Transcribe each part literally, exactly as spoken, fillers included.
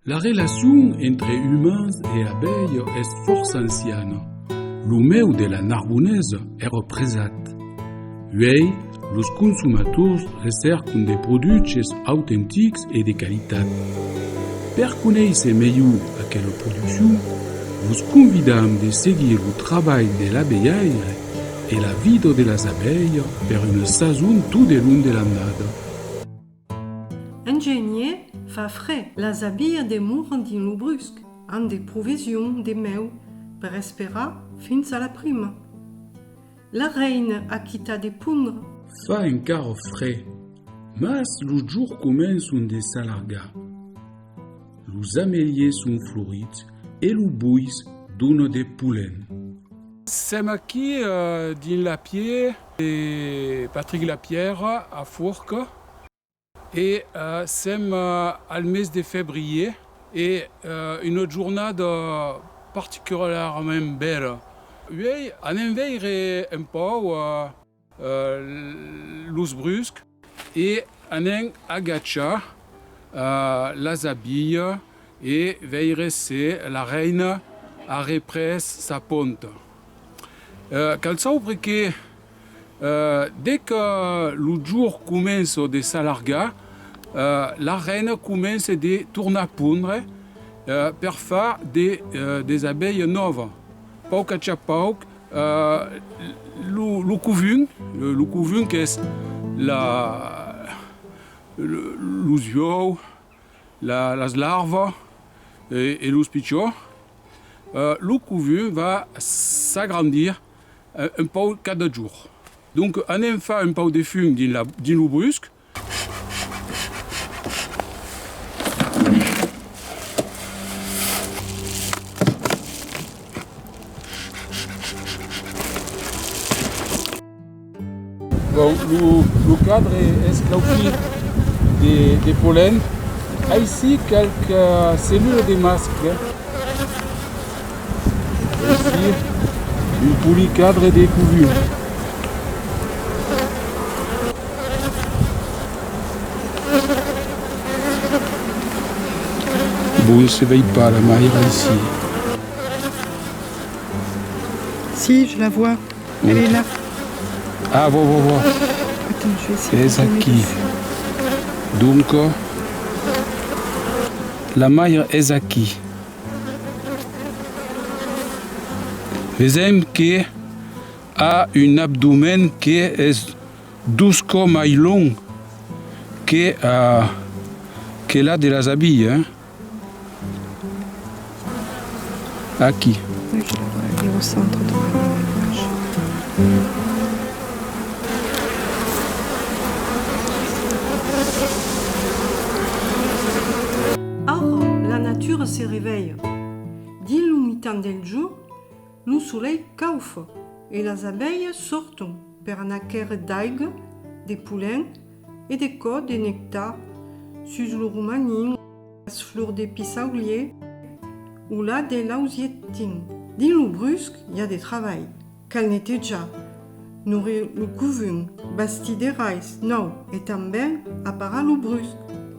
La relacion entre umans e abelha es fòrça anciana. Lo mèu de la Narbonesa èra presat. Uèi, los consomators recèrcan de produches autentics e de qualitat. Per conéisser melhor aquela produccion, vos convidam de seguir lo trabalh de l'abelhaire e la vida de las abelhas per una sason tot de long de l'annada. En genièr fa freg, las abelhas demoran dins lo brusc, amb de provisions de mèu per esperar fins a la prima. La reina a quitat de pondre. Fa encara freg, mas los jorns començan de s'alargar. Los amelhièrs son florits e lo bois dona de polen. Sèm aquí, eh, dins la pièra de Patrick Lapierre a Forca. E, eh, sèm, eh, al mes de febrièr e, eh, una jornada particularament bèla. Uèi anem veire un pauc, eh, eh, los bruscs e anem agachar, eh, las abelhas e veire se la reina a représ sa ponta. Eh, cal saupre que, eh, dès que lo jorn comença de s'alargar, eh, la reina comença de tornar pondre, eh, per far de, eh, des abelhas nòvas. Pauc a cha pauc, eh, lo, lo covum, lo, lo covum qu'es la, lo, los uòus, la, las larvas e, e los pichons, eh, lo covum va s'agrandir, eh, un pauc cada jorn. Donc, anem far un pauc de fum dins la, dins lo brusc. Bon, lo, lo cadre es claufit de, de polen. Aicí qualque cellula de mascle. Aicí, un polit cadre de covum. Bon, se vei pas la maire aicí. Si, je la vois. Elle est là. Ah, va, va, va. Attends, je vais essayer de zoomer dessus. Donc, la maire es aquí. Vesèm que a un abdomen que es dos còps mai long que, eh, que la de las abelhas, eh? Aquí. Oui, je la vois, elle est au centre de ma image. Ara, la natura se revelha. Dins lo mitan del jorn, lo solelh caufa e las abelhas sòrton per anar quèrre d'aiga, de polen e de còps de nectar sus lo romanin, las flors de pissaulier o la de l'ausietin. Dins lo brusc, i a de trabalh. Cal netejar, norir lo covum, bastir de rais nòu e tanben aparar lo brusc.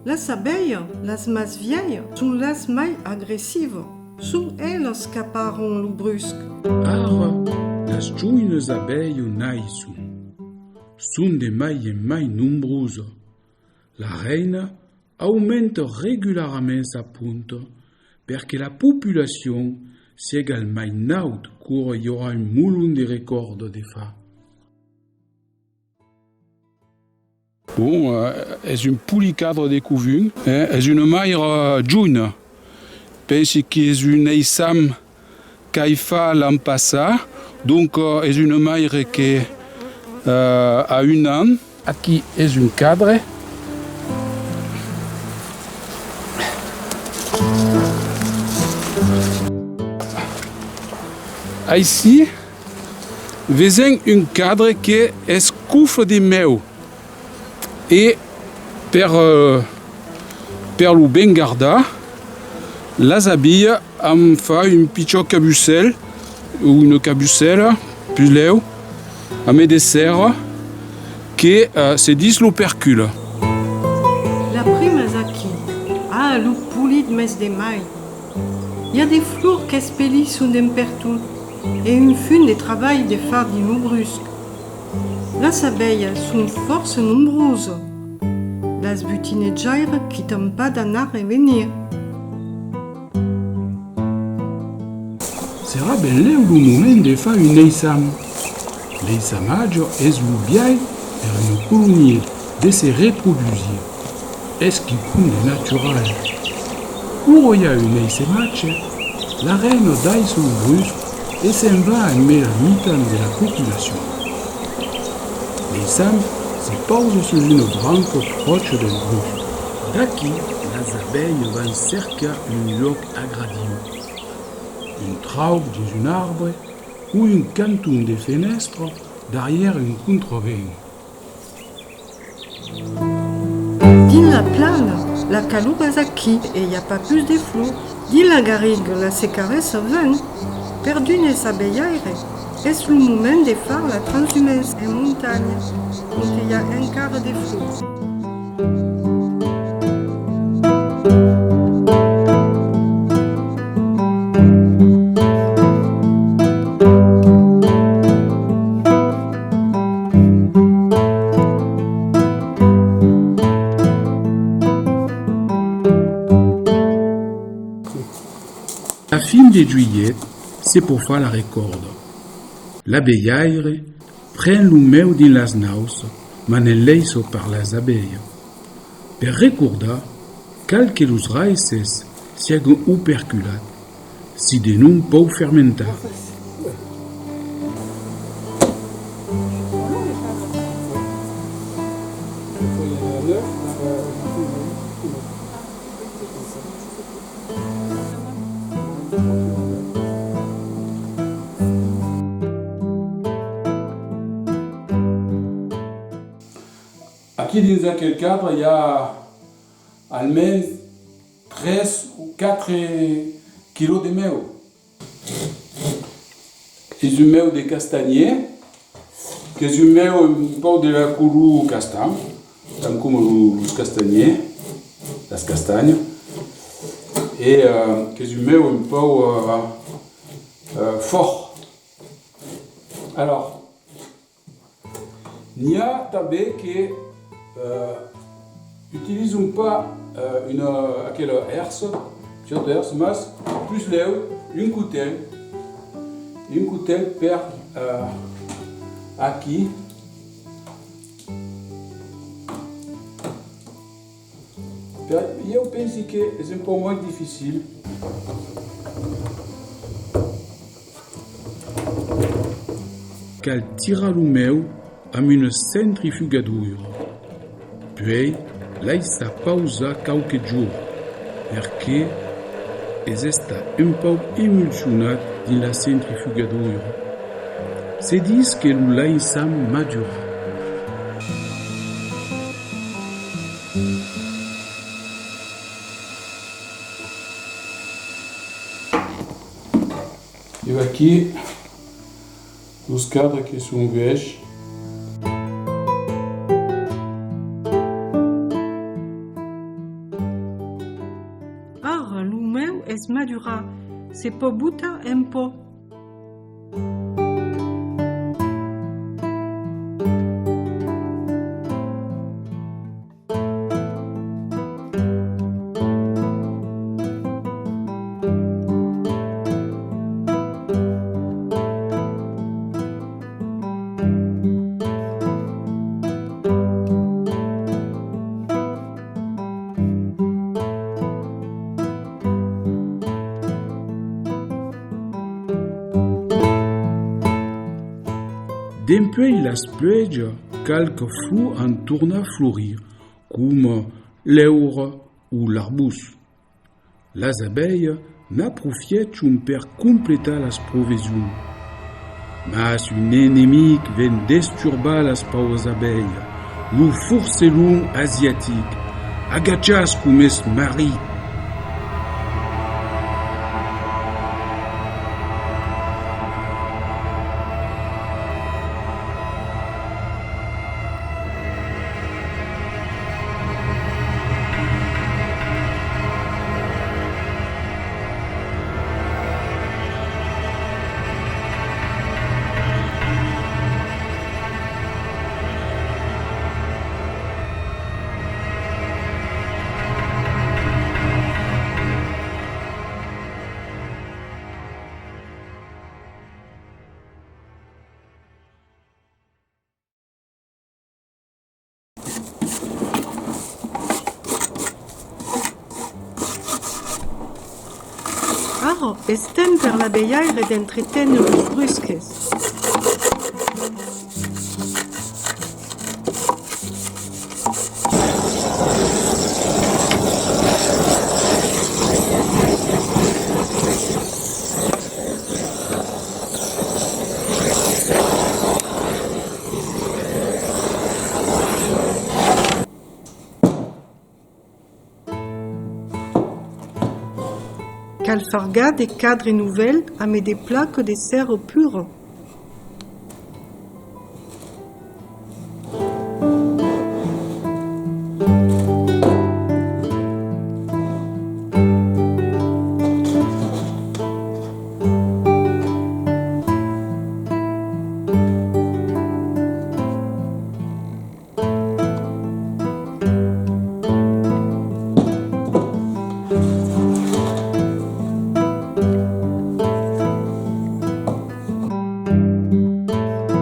Las abelhas, las mas vièlhas, son las mai agressivas. Son elas qu'aparan lo brusc. Ara, las joinas abelhas naisson. Son de mai en mai nombrosas. La reina aumenta regularament sa ponta per que la populacion sièga al mai naut quora i aurà un molon de recòrdas de far. Bon, eh, es un polit cadre de covum, eh, es una maire, eh, joina. Pensi qu'es un eissam qu'ai fach l'an passat, donc, eh, es una maire que, eh, a un an. Aquí es un cadre. Aicí, vesèm un cadre que es cofre de mèu. E per, eh, per lo ben gardar, las abelhas an fach un pichòt cabussèl o una cabussèla, puslèu, amé de cera, que, eh, se ditz l'opercul. La prima es aquí. Ah, lo polit Mes de mai. I a de flors qu'espelisson d'en pertot e un fum de trabalh de far dins lo brusc. Las abelhas son fòrça nombrosas. Las butinejaires quitan pas d'anar e venir. Serà benlèu lo moment de far un eissam. L'eissamatge es lo biais per una colonia de se reprodusir. Es quicòm de natural. Quora i a un eissamatge, la reina daissa lo brusc e se'n va emé la mitan de la populacion. L'eissam se pausa sus una branca pròcha del brusc. D'aquí, las abelhas van cercar un luòc agradiu. Un trauc dins un arbre o un canton de fenèstra darrièr un contravent. Dins la plana, la calor es aquí e i a pas pus de flors. Dins la garriga, la secaressa ven. Per d'unes abelhaires, es lo moment de far la transhumància en montanha, ont i a encara de flors. A fin de julhet, se pòt far la recòrda. L'abelhaire pren lo mèu dins las naus, mas ne'n laissa per las abelhas. Per recordar, cal que los raisses siagan operculats, sidenon pòu fermentar. Aquí, dins aquel cadre, i a almens tres o quatre quilòs de mèu. Es un mèu de castanhièr, qu'es un mèu un pauc de la color castanha, tant coma lo, los castanhièrs, las castanhas, e, euh, qu'es un mèu un pauc, euh, euh, fòrt. Alors, n'i a tanben que, euh, utilizan pas, euh, una, aquela hèrsa, pichòta hèrsa, mas puslèu un cotèl, un cotèl per, euh, aquí. Per, ieu pensi que es un pauc mai dificil. Cal tirar lo mèu amb una centrifugadora, puèi laissar pausar qualques jorns, perque es estat un pauc emulsionat dins la centrifugadora. Se ditz que lo laissam madurar. E vaquí los cadres que son uèch. Ara lo mèu es madurat, se pòt botar en pòt. Dempuèi las pluèjas, qualques flors an tornat florir, coma l'èura o l'arbós. Las abelhas n'aprofièchan per completar las provisions. Mas un enemic ven desturbar las pauvas abelhas, lo forcelon asiatic. Agachatz-vos, mes marits! Es temps per l'avelhaire d'entreténer los brusques. Cal fargar de cadres novèls amé de placas de cera pura.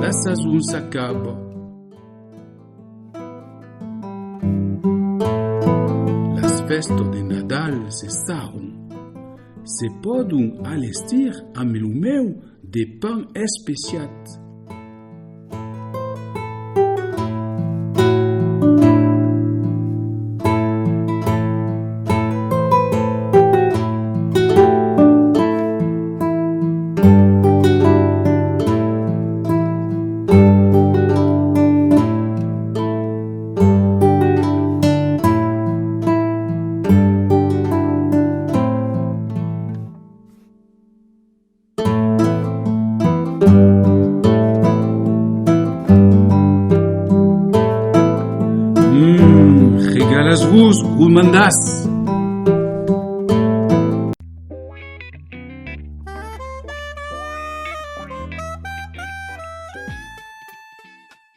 La sason s'acaba. Las fèstas de Nadal se sarran. Se pòdon alestir amb lo meu de pan especiat. Mm, regalatz-vos, gomandats!